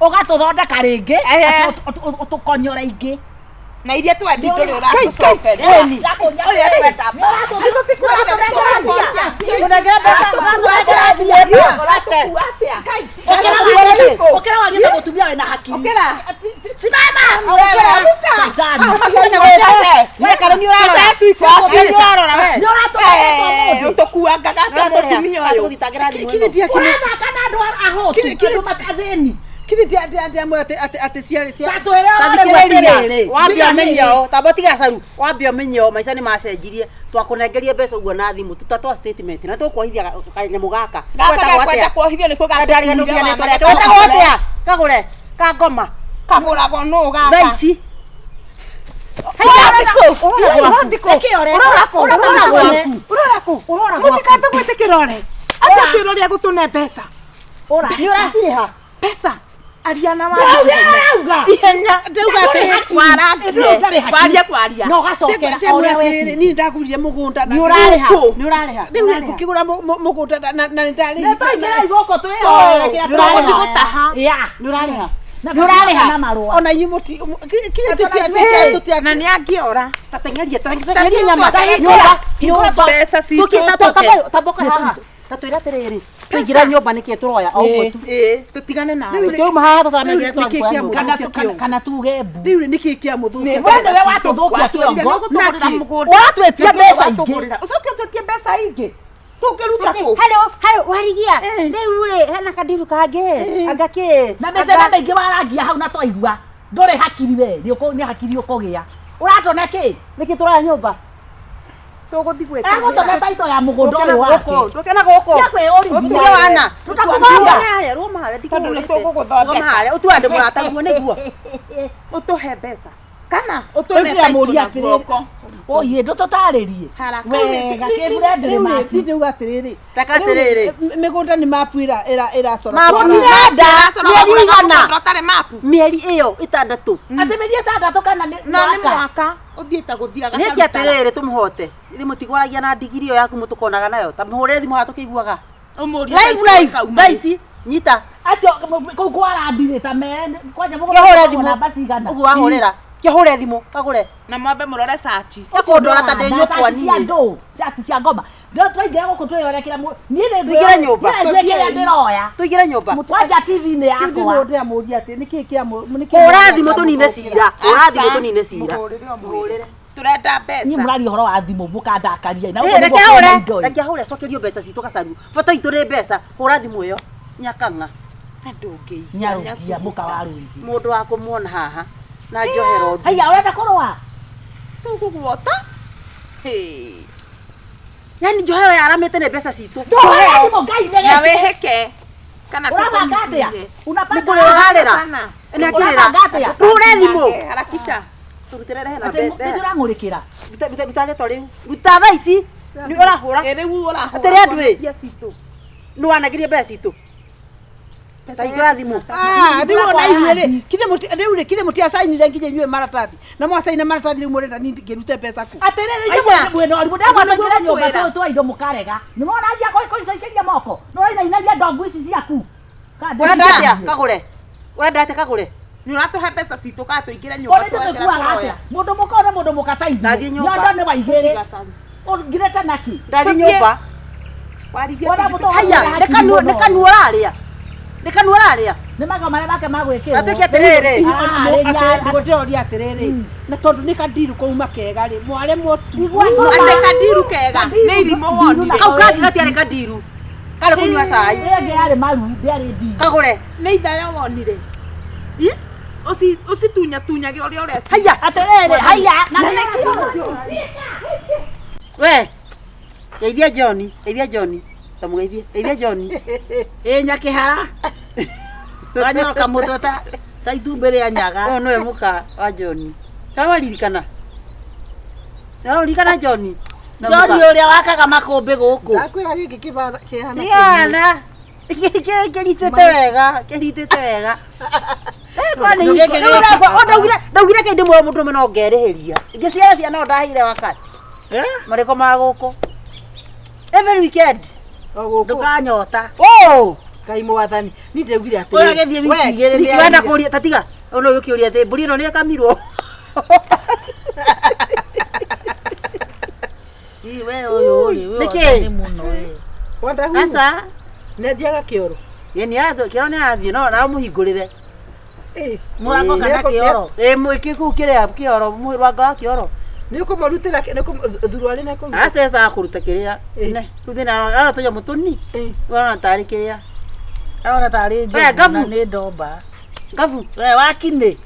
Ũgatũthondeka rĩngĩ. Ehe. Atĩ ũtũkonyore ingĩ. Na iria twendi ndũrĩ Kai, ũratũcokeria. Eni. Ũyũ ekwenda mbara. Mũnengere mbeca. Ũratũkua atĩa? Ũkĩra warie ta mũtumia wĩna hakiri. Ũkĩra. Simama! Shaitani. We kana nĩ ũrarora. Nĩ ũrarora we. Nĩ ũratũmbeca ũmũthĩ. Ũtũkuangaga atĩa mũtumia ũyũ? Tũgũthitangĩra thimũ Kithi ĩno. ti akini Ũrathaka na andũ ahũtu, andũ matathĩni. kithi ti ati ati amwe ati ati ati ciarĩ cia Ta twĩre Ta ũrĩa thikĩrĩria. atĩrĩrĩ. Wambia ũmenye ũũ. Tamba ũtige caru. Wambia ũmenye ũũ maica nĩ macenjirie. Twakũnengeria mbeca ũguo na thimũ. Tutatwa statement na tũkuohithia kanyamũ gaka. Gaka Wetagwo gakwenda atĩa? kuohithio nĩkuo Ndariganĩrwo nginya gatũkuire rĩtwa rĩake. Wetagwo atĩa? Kagũre. Kangoma. Kagũragwo nũ gaka? Thaa ici. Nĩkĩ ũreka? Ũrora gwaku. Ũrora kũ? Ũrora gwaku. Mũtikambe gwĩtĩkĩra ũre. Atĩ atwĩra ũrĩa gũtũne mbeca. Ũra. Nĩ ũracirĩha? Mbeca. Aria na Ũrauga, waria. ũrauga. Ihenya. Ndauga atĩrĩrĩ. Warangie. Ndũrĩ hakiri. Waria kwaria. Na ũgacokera o ũrĩa Ndamwĩra atĩrĩrĩ, wekire. niĩ ndagũrire mũgũnda na Nĩ ũrarĩha? Gũkũ. Nĩ ũrarĩha? Rĩu rĩ ngũkĩgũra mũgũnda na nĩ ndarĩhire. Nĩ twaingĩra igũkũ twĩhoere kĩrĩa Nĩ ũrarĩha. tũgũthiĩ gũtaha. Yeah. Nĩ ũrarĩha? Na Nĩ ũrarĩha? na marũa. Ona inyuĩ mũti kithi Na nĩ angĩora. Ta teng'eria, teng'eria nyama. Hingũra, hingũra Mbeca citũ tũte. Tamboka haha. Ta twĩre atĩrĩrĩ. Twaingĩra nyũmba nĩkĩ tũroya o ũguo tu. Ĩĩ, tũtigane nawe. Tũkĩruma haha tũtamenyire Rĩu nĩkĩ twangua kĩa nyũmba. Kana Mũthũkia kana- kĩongo. kana tuge mbu. Rĩu rĩ nĩkĩ kĩamũthũkia? We nĩwe watũthũkia kĩongo. Watwĩrire nĩũgũtũgũrĩra Naki. mũgũnda. Ũratwĩtia mbeca ingĩ. Ũratũgũrĩra. Ũcoke ũtwĩtie mbeca ingĩ. Tũngĩruta kũ? Hello, hello, warigia. Rĩu rĩ, hena kandiru kangĩ. Anga kĩ? Na mĩcene mĩingĩ warangia hau na twaigua. Ndũrĩ hakiri we, nĩ hakiri ũkũgĩa. Ũratona kĩ? Nĩkĩ tũroya nyũmba? Tũgũthiĩ gwĩtĩkĩra. Aragũtona taito ya mũgũnda ũyũ wake. Tũke na gũkũ. Tia kwĩyũrithia. Ũtige wana. Tũtakũmanga. Rũgama harĩa, rũgama harĩa, Tondũ nĩ ndikũhũrĩte. tũgũgũthondeka. Rũgama harĩa, ũtue andũ mũrataguo nĩguo. Ũtũhe mbeca. Kana Rĩu ũtũne taitũ ndĩramũria na atĩrĩrĩ. guoko. Oye, ndũtũtarĩrie. Haraka. Wega, kĩbure ndĩrĩ mati. Ndauga atĩrĩrĩ. Taka atĩrĩrĩ. Mĩgũnda nĩ mapu ĩracora. Mapu. Tũtirenda. Mĩeri igana. Mũgũnda ũtarĩ mapu. Mĩeri ĩyo ĩtandatũ. Atĩ mĩeri ĩtandatũ kana nĩ Na nĩ mwaka. mwaka ũthiĩte gũthira Nĩkĩ atĩrĩrĩ tũmũhote. Ithuĩ mũtigwaragia na ndigiri ĩyo yaku mũtũkonaga nayo. Ta mũhũre thimũ haha tũkĩiguaga. Ũmũrie Live live. Thaa ici. Nyita. Acio kũu kwa randi ta mere kwanja mũgũnda Kĩhũre ũkoragwo thimũ. namba cigana. Ũguo wahũrĩra. Kĩhũre thimũ. Kagũre. Na mwambe mũrore sachi. Gakũndwara ta ndĩ nyũkwa Cati cia niĩ. ndũ, cati cia ngoma. Ndũ twaingĩra gũkũ twĩyorekera niĩ nĩ Tũingĩre nyũmba. Niĩ nĩ kĩrĩa ndĩroya. Tũingĩre nyũmba. Kwanja TV-inĩ yakwa. Ndĩramũria atĩ nĩkĩ kĩamũ Hũra thimũ tũnine cira. Hũra thimũ tũnine cira. Mũhũrĩre ũmwĩre. Tũrenda Niĩ mbeca. mũraria ũhoro wa thimũ mũkandakaria. Na Eh, ũguo reke nĩguo ahũre. kwĩna indo ĩ. Reke ahũre acokerio mbeca citũ gacaru. Bata witũ nĩ mbeca. Hũra thimũ ĩyo. Nyakang'a. Na ndũngĩigua. Nyarũgia mũka wa rũigi. Mũndũ wa kũmuona haha. Na njohero ndu. Haiya ũrenda kũrũa? Tũgũguota. Hĩ. Yani njohero yaramĩte nĩ mbeca citũ. Ndũhũre Njohero. thimũ Ngai Na nĩgetha. wĩhĩke. Kana Ũrabanga atĩa? tũkũnyitire. Unapanga Nĩ kũrĩra ũrarĩra. Hapana. Nĩ akĩrĩra. Ũrabanga atĩa? Tũhũre thimũ. Harakisha. Tũrutĩre rehe na Atĩ mbeca. nĩ ũrang'ũrĩkĩra. Ruta ruta ruta rĩtwa rĩu. Ruta thaa ici. Nĩ ũrahũra. Ĩ rĩu ũrahũra. Atĩrĩ andũ ĩ. Mbia citũ. Nĩ wanagirie mbeca citũ. Ta hingũra thimũ. Ah, rĩu ona inyuĩ rĩ, kithe mũti rĩu rĩ, kithe mũtiacainire nginya inyuĩ maratathi. Na mwacaina maratathi rĩu mũrenda niĩ ngĩrute mbeca kũ? Atĩrĩrĩ Aya. inyuĩ mwĩna ũrimũ ndamwatũingĩra nyũmba Nĩguo twa indo mũkarega. Nĩ wona anjia kũicaikĩria moko. Nĩ ũrainainaria ndongu ici ciaku. Ka- Ũrenda atĩa? Kagũre. Ũrenda atĩa kagũre? Nĩ ũratũhe mbeca citũ kana tũingĩre nyũmba Kũrĩ tũgĩkuaga atĩa? Mũndũ mũka ũyũ nĩ mũndũ mũka ta ithuĩ. Ndathiĩ nyũmba. Nyondo nĩ wa igĩrĩ. Ũngirĩte naki? Ndathiĩ Tũthiĩ. nyũmba. Warigie Wona tũthiĩ mũndũ Haiya, nĩ kanua nĩ kanua ũrarĩa. Nĩ kanua ũrarĩa. Nĩ mago marĩa make ma gwĩkĩrwo. Na tuĩke atĩrĩrĩ. Ararĩria- Nĩguo ndĩroria atĩrĩrĩ, na tondũ nĩ kandiru kauma kega rĩ, mwaremwo tu. Igua ngoma. Atĩ kandiru kega. Kandiru, Nĩ irimũ wonire. Kau kangĩ gatiarĩ kandiru. Karĩ kũnyua cai. Ĩyo ĩngĩ yarĩ maru, ndĩarĩ ndiru. Kagũre. Nĩ ithaya wonire. Ĩ? Ũcitunyatunyage ũrĩa ũreciria. Haiya. Atĩrĩrĩ, haiya, na We. Geithia John. Geithia John. Ta mũgeithie. Geithia John. Ĩ nyakĩhara. Wanyoroka mũtwe ta ta itumbĩ rĩa nyaga. Ũyũ nĩwe mũka wa John. Ndawaririkana. Ndawaririkana John. Na John mũka. ũrĩa wakaga makũmbĩ gũkũ. Ndakwĩra gĩkĩ kĩhana Kĩhana. Kĩritĩte wega. Kĩritĩte wega. Gĩkĩ gĩkĩ. Ndaugire kĩndĩ muoyo mũndũ ũmwe no ngerĩhĩria. Ingĩciara ciana no ndaheire wakati. Eh? Marĩko ma gũkũ. Every weekend. O gũkũ. Ndũkanyota. Oh! Ngai mwathani ni ndĩraugire Ũyũ agĩthiĩ wiki igĩrĩ nĩ Wenda kũria tatiga ona ũyũ ũkĩũria atĩ mbũri ĩno nĩ ĩkamirwo. Ii, we ũyũ rĩ, we Nĩkĩ? wothe nĩ mũno ĩ. Wanda Aca. nĩ athiaga kĩoro. Ĩ nĩ athiĩ kĩoro nĩ arathiĩ no na ũmũhingũrĩre. Mũrango kana kĩoro? Ĩ mwĩkĩ kũu kĩrĩa kĩoro rwanga wa kĩoro. Nĩ ũkũmũrutĩra thuruarĩ na kũu. Aca ecaga kũruta kĩrĩa. Ĩ. Ne, rĩu thĩna arona tũnyamũ tũni. Arona tarĩ kĩrĩa. Arona tarĩ We, njogu Ngabu. na nĩ ndomba. Ngabu. We wakinĩ.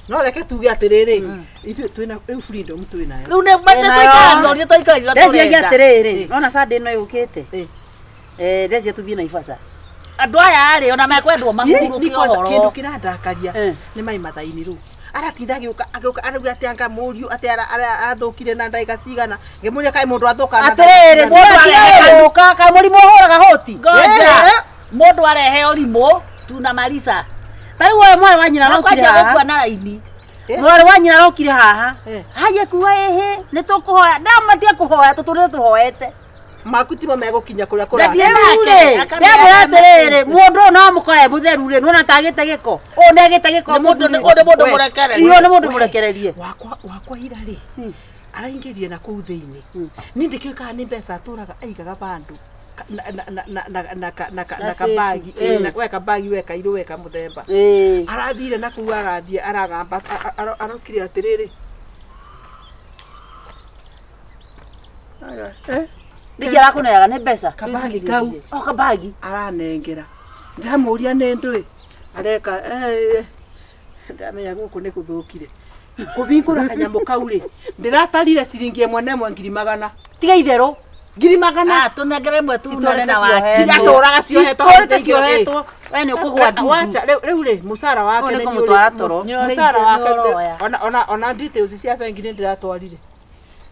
No reke tuge atĩrĩrĩ, ithuĩ twĩna rĩu freedom twĩnayo. Rĩu nĩ Twĩnayo. tũikaragia ũrĩa tũikaragia Ndeciria tũrenda. atĩrĩrĩ, nona Sunday ĩno yũkĩte. Ĩ. Eh, ndeciria tũthiĩ Naivasha. Andũ aya rĩ ona mekwendwo Ni mahurũke kwanza ũhoro. kĩndũ kĩrandakaria Eh. nĩ mai mathaini rĩu aratinda agĩũka agĩũka arauga atĩ anga mũriũ atĩ arathũkire na ndagĩka cigana ngĩmũria kaĩ mũndũ athũkaga na ndagĩka Atĩrĩrĩ, cigana? mũndũ atige gũka, kaĩ mũrimũ ũhũraga hũti. Ngoja. Eh. Mũndũ arehe ũrimũ tuna marisa. Ta rĩu ũyũ mwarĩ wa nyina arokire Kwanja haha. gũkua na raini. Eh. Mwarĩ wa nyina arokire haha. Eh. Haya kuga ĩhĩ, nĩ tũkũhoya. Ndamatige kũhoya tũtũrĩte tũhoete. Maku timo megũkinya kũrĩa Ndathiĩ kũrathiĩ. Rĩu nake, rĩ, akamera ndamwĩra atĩ atĩrĩrĩ, mũndũ ũyũ no amũkore mũtheru rĩ, nĩwona tagĩte gĩko. Ũyũ nĩagĩte gĩko Nĩ mũndũ mũthuri. nĩ mũndũ We, mũrekererie. Iyo nĩ mũndũ mũrekererie. Wakwa wakwa ira rĩ araingĩrire na kũu thĩinĩ niĩ ndĩkĩũĩ kana nĩ mbeca atũraga aigaga bandũ na Na kabagi safe. ĩ, na we kabagi we kairũ we kamũthemba Ĩĩ. arathire na kũu arathiĩ aragamba arokire atĩrĩrĩ Nĩkĩ arakũneaga nĩ mbeca? kabagi kau O kabagi. aranengera ndamũria nĩ ndũĩ areka "Eh, ndamenya gũkũ nĩ gũthũkire kũbingũra kanyamũ kau rĩ ndĩratarire ciringi ĩmwe na ĩmwe ngiri magana Tiga itherũ. ngiri magana Ah, tũnengere ĩmwe tunane na Citũrĩte wakinĩ. Ciratũraga ciohetwo Citũrĩte ciohetwo. We nĩ ũkũgũa ndundu. wacha rĩu rĩ mũcara wake Ũyũ nĩ nĩ kũmũtwara toro. mũcara wake Nĩ ũroya. ona details cia bengi nĩ ndĩratwarire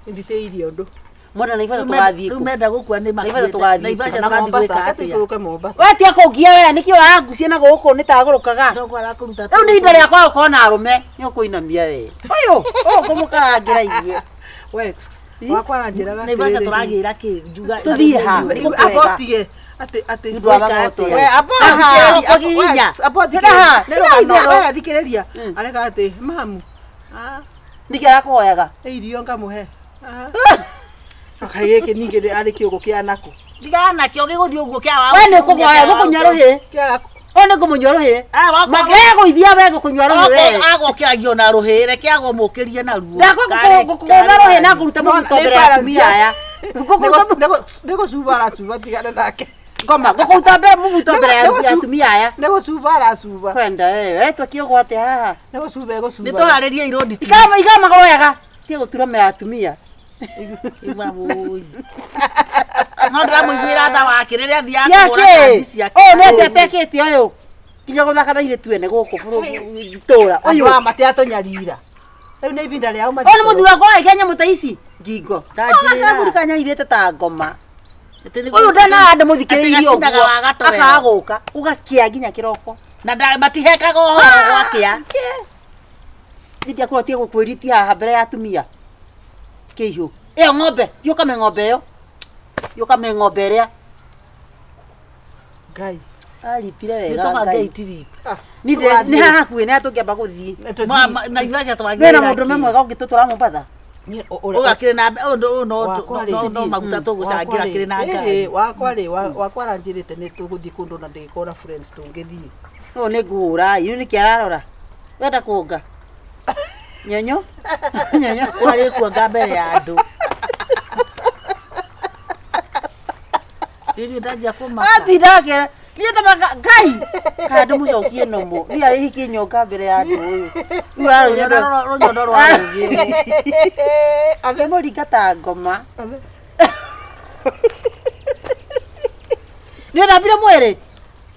nditĩirie ũndũ Mwena Naivasha tũgathiĩ Rĩu kũ? menda gũkua nĩ Naivasha makuĩte. tũgathiĩ Naivasha na tũgathiĩ Mombasa gwĩka reke atĩa? tũikũrũke Mombasa We tiga kũngia we, nĩkĩ ũrangucia na gũkũ nĩ tagũrũkaga. Ndogo arakũruta Rĩu nĩ ihinda rĩa kwaga gũkorwo na arũme, nĩ ũkũinamia we. Ũyũ, ũyũ ũkũmũkarangĩra ithuĩ. we wakwa aranjĩraga Naivasha tũragĩra kĩ? Njuga. Tũthiĩ ha? abotige atĩ atĩ Nĩ ũndũ wa Gwĩka magoto. atĩa? We, abo Aha. thikĩrĩria, Kũgiginya. abo Aha, thikĩrĩria. Nĩ rũgano, itherũ. we thikĩrĩria. Areka atĩ mamu ah, Nĩkĩ arakũhoyaga? nĩ irio ngamũhe Ah. Kaĩ gĩkĩ ningĩ arĩ kĩũgũ kĩa nakũ Tigana nakĩo gĩgũthiĩ ũguo kĩa wa. We nĩ ũkũhoya, gũkũnyua rũhĩ. Kĩa Ũyũ nĩ ngũmũnyua rũhĩ. Ah, wakwa Ma- We gũithia we gũkũnyua rũhĩ we. agokĩragio na rũhĩ reke agomũkĩrie naruo. Ndakũgũtha rũhĩ na ngũrute mũbuto mbere ya atumia aya. Ngũkũruta nĩ gũcuba aracuba tigana nake ngoma, ngũkũruta mbere mũbuto mbere ya atumia aya. nĩ gũcuba aracuba Kwenda wewe, we twakĩũgwo atĩa haha? nĩ gũcuba Nĩ egũcuba tũharĩrie irondi tu. Ikara ikara magũrũ wega. Tiga gũturamĩra atumia. Igua wũi. No ndĩramũiguĩra tha wake rĩrĩa athiaga kũgũra Ciake. kandi ciake. Ũyũ nĩ atĩa atekĩte ũyũ? Nginya gũthaka na airĩtu ene gũkũ itũra. ũyũ Ũyũ. aya matiatũnyarira rĩu nĩ ibinda rĩao Ũyũ nĩ mũthuri wakwa ũraikia nyamũ ta ici ngingo. Ndanjĩra. Ũyũ kanyarirĩte ta ngoma. Atĩ nĩ- Ũyũ ndanaranda mũthikĩrĩirie Atĩ gacinaga ũguo. wa gatowero. Akaga gũka. Ũgakĩa nginya kĩroko. Na matihekaga ũhoro gwakĩa. Niĩ ndiakorwo tie gũkwĩritia haha mbere ya atumia. Kĩihũ. Ĩyo ng'ombe, thiĩ ũkame ng'ombe ĩyo. Thiĩ ũkame ng'ombe ĩrĩa. ngai Aritire Nĩ wega tũbange Ngai. itiri. Niĩ nĩ haha hakuhĩ nĩ tũngĩamba gũthiĩ. Naivasha Nĩ twagĩrĩra na mũndũrũme mwega ũngĩtũtwara Mombatha. Ũgakĩrĩ na ũndũ ũyũ no Wakwa rĩ, no maguta tũgũcangĩra kĩrĩ na ngari. wakwa rĩ wakwa aranjĩrĩte nĩ tũgũthiĩ kũndũ na ndĩgĩkorwo na friends tũngĩthiĩ Ũyũ nĩ ngũhũra ĩ, nĩkĩ ararora? Wenda kũnga? Nyonyo? Nyonyo? Ũrarĩ kuonga mbere ya andũ. Rĩrĩ ndanjia kũmaka. Atinda akĩra niĩ tamaga Ngai kana ndĩmũcokie nomo niĩ arĩhikie nyonga mbere ya andũ ũyũ. Rĩu ararũnyondo Rũnyondo rwa rũgĩ. Ndĩmũringa ta ngoma. Nĩ ũthambire mwĩrĩ?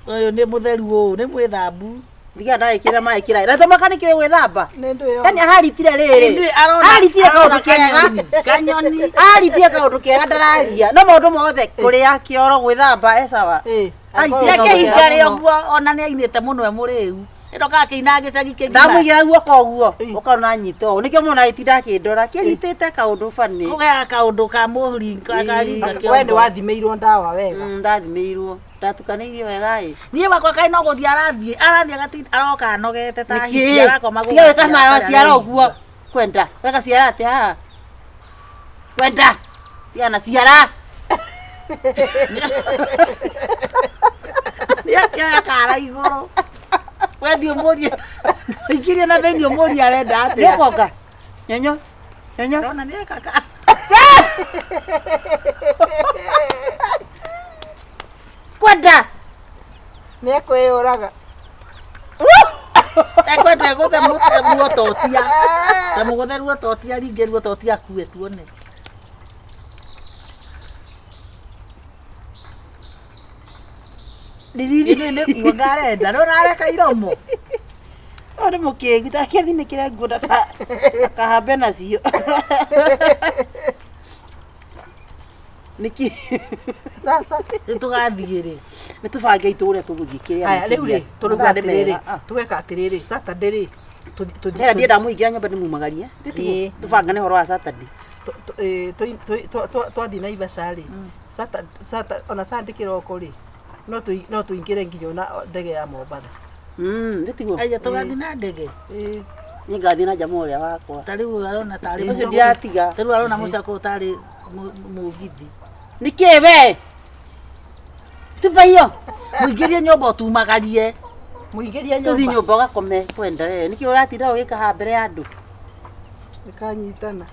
Ũyũ nĩ mũtheru ũũ, nĩ mwĩthambu. Ndiga ndagĩkĩra maĩ kĩraĩ. Na tamaga nĩkĩo gwĩthamba. nĩ ndũ ĩyo Yani aharitire rĩrĩ. Ithuĩ arona- Aritire kaũndũ arona kega. kanyoni, Kanyoni. Aritire kaũndũ kega ndararia. No maũndũ mothe kũrĩa kĩoro gwĩthamba e sawa. Ĩ, Aritire Reke kaũndũ ihinda kega rĩa mũno. ũguo ona nĩ ainĩte mũno e mũrĩu. Ĩno gakĩina gĩcagi kĩgima. Ndamũigĩra guoko ũguo ũkona anyita ũũ nĩkĩo mona agĩtinda akĩndora kĩritĩte kaũndũ bani. Kũgea kaũndũ ka mũringa karinga we nĩ wathimĩirwo ndawa wega Ndathimĩirwo. Ndatukanĩirie wega ĩ. Niĩ wakwa kaĩ no gũthiĩ arathiĩ arathiĩ agatinda aroka anogete ta hiti Nĩkĩ? arakoma Tiga gwĩka gũgatia mayo atarĩ ciara araigua. ũguo. Kwenda. Weka ciara atĩa haha? Kwenda. Tiga na ciara. Nĩ akĩoya kara igũrũ. We thiĩ ũmũrie. Ikirie na thĩinĩ ũmũrie arenda atĩa. Nĩũkuonga. Nyonyo. Nyonyo. Ndona nĩ eka Kwenda. Nĩ ekwĩyũraga. Ekwenda egũthe ruototia. Ta mũgũthe ruototia ringĩ ruototia akue tuone. Ndiriri. Nĩ nĩ kuonga arenda. Nĩ ũrareka iromo. Ũyũ nĩ mũkĩgu tareke athinĩkĩre nguo ndakahambe nacio. Nĩkĩ? Sasa Rĩu tũgathiĩ rĩ. Nĩ tũbange itũ ũrĩa tũgũthiĩ kĩrĩa. Haya, rĩu rĩ, tũrauga Mathaa nĩ atĩrĩrĩ, mega. Ah. tũgeka atĩrĩrĩ, Saturday rĩ, Hera ndiĩ ndamũingĩra nyũmba ndĩmumagarie. Ĩĩ. Tũbangane ũhoro wa Saturday. Twathiĩ Naivasha rĩ, ona Sunday kĩroko rĩ, no tũingĩre nginya ona ndege ya Mombatha. Nĩ tiguo. Aya tũgathiĩ na ndege. Ĩĩ. Niĩ ngathiĩ na jamaa ũrĩa wakwa. Ta rĩu arona tarĩ Ũcio ndiratiga. Ta rĩu arona mũcako ũtarĩ mũgithi. Nĩkĩ we? Tupa hiyo. Mũingĩrie nyũmba ũtumagarie. Mũingĩrie Tũthiĩ nyũmba. nyũmba ũgakome kwenda we. Nĩkĩ ũratinda ũgĩka haha mbere ya andũ? Nĩkanyitana.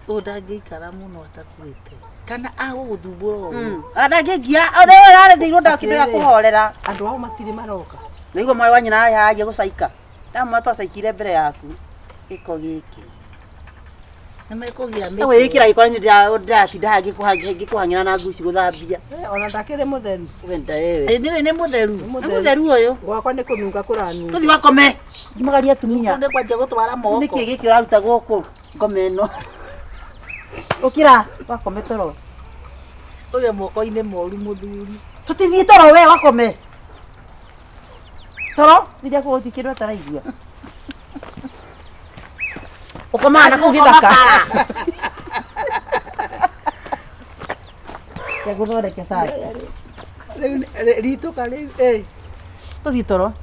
Ũyũ ndangĩikara mũno atakuĩte. Kana agũgũthumbũra ũguo. Ndangĩngia ũrĩa ũrarendeirwo ndakĩndũ gĩa kũhorera. Andũ ao matirĩ maroka. Nĩguo mwarĩ wa nyina arĩ haha gũcaika. Ndamwĩra twacaikire mbere yaku. Gĩko gĩkĩ. Nĩ mekũgĩa Na wĩĩkĩra gĩko nĩ ndĩratinda haha ngĩkũhang'ĩra na nguo ici gũthambia. Ona ndakĩrĩ mũtheru. Wenda wewe. Ĩ nĩwe nĩ mũtheru. Nĩ mũtheru ũyũ. Gwakwa nĩ kũnunga kũranunga. Tũthiĩ wakome. Ngimagaria atumia. Nĩ kwanjia gũtwara moko. Nĩkĩ gĩkĩ ũraruta gũkũ ngome ĩno? Ũkĩra wakome toro. Ũyũ moko-inĩ moru mũthuri. Tũtithiĩ toro we wakome. Toro rĩrĩa kũgũthiĩ kĩndũ ataraigua. Ũkomaga na kũu gĩthaka. Reke ngũthondeke cai. Rĩu ritũka rĩu ĩ. Tũthiĩ toro.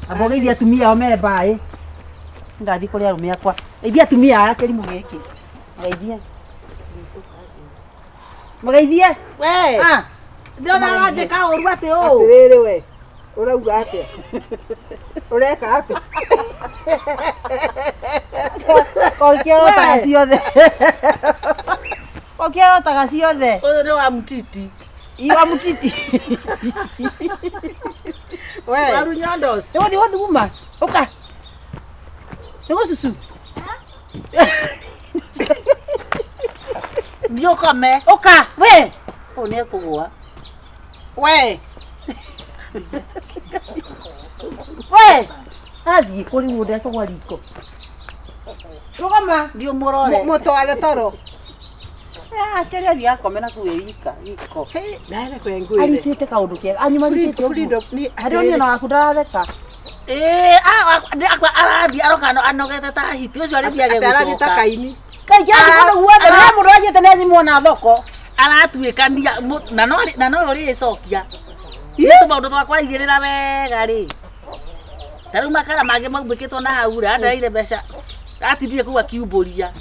Amba ũgeithie atumia ao mere mbaĩ. Ndathiĩ kũrĩ arũme akwa. Geithia atumia aya kĩrimũ gĩkĩ. Geithie. Mũgeithie. We. Ah. Ndĩrona aranjĩka ũru atĩ ũũ. Atĩrĩrĩ we, ũrauga atĩa? Ũreka atĩa? Ũkĩorotaga ciothe. Ũkĩorotaga ciothe. Ũyũ nĩ wa mtiti. Iwa mutiti. We. Waru nyondos. Nĩ gũthiĩ gũthuguma. Ũka. Nĩ gũcucu. Thiĩ ũkome. Ũka. We. Ũyũ nĩ ekũgũa. We. We. Athiĩ kũrĩ mũndũ ekũgũa riko. Rũgama. Thiĩ ũmũrore. Mũtware toro. Kĩrĩa athiĩ akome na kũu ĩ wika riko. Nareke ngwĩre. Aritĩte kaũndũ kega. Anyuma aritĩte ũguo. Freedom nĩ Harĩ niĩ ona waku ndaratheka. Ĩĩ, akwa arathiĩ aroka anogete ta hiti. Ũcio arĩthiage Atĩ arathiĩ ta gũcoka. kaini. Kaingĩ athiĩ kũndũ guothe nĩ mũndũ wanjĩte nĩ anyimwo na thoko. Aratuĩkania na no ũrĩcokia. Nĩ tũmaũndũ twakwa aigĩrĩra wega rĩ. Ta rĩu makara mangĩ maumbĩkĩtwo na hau rĩ, andareire mbeca. Atindire kũu akiumbũria.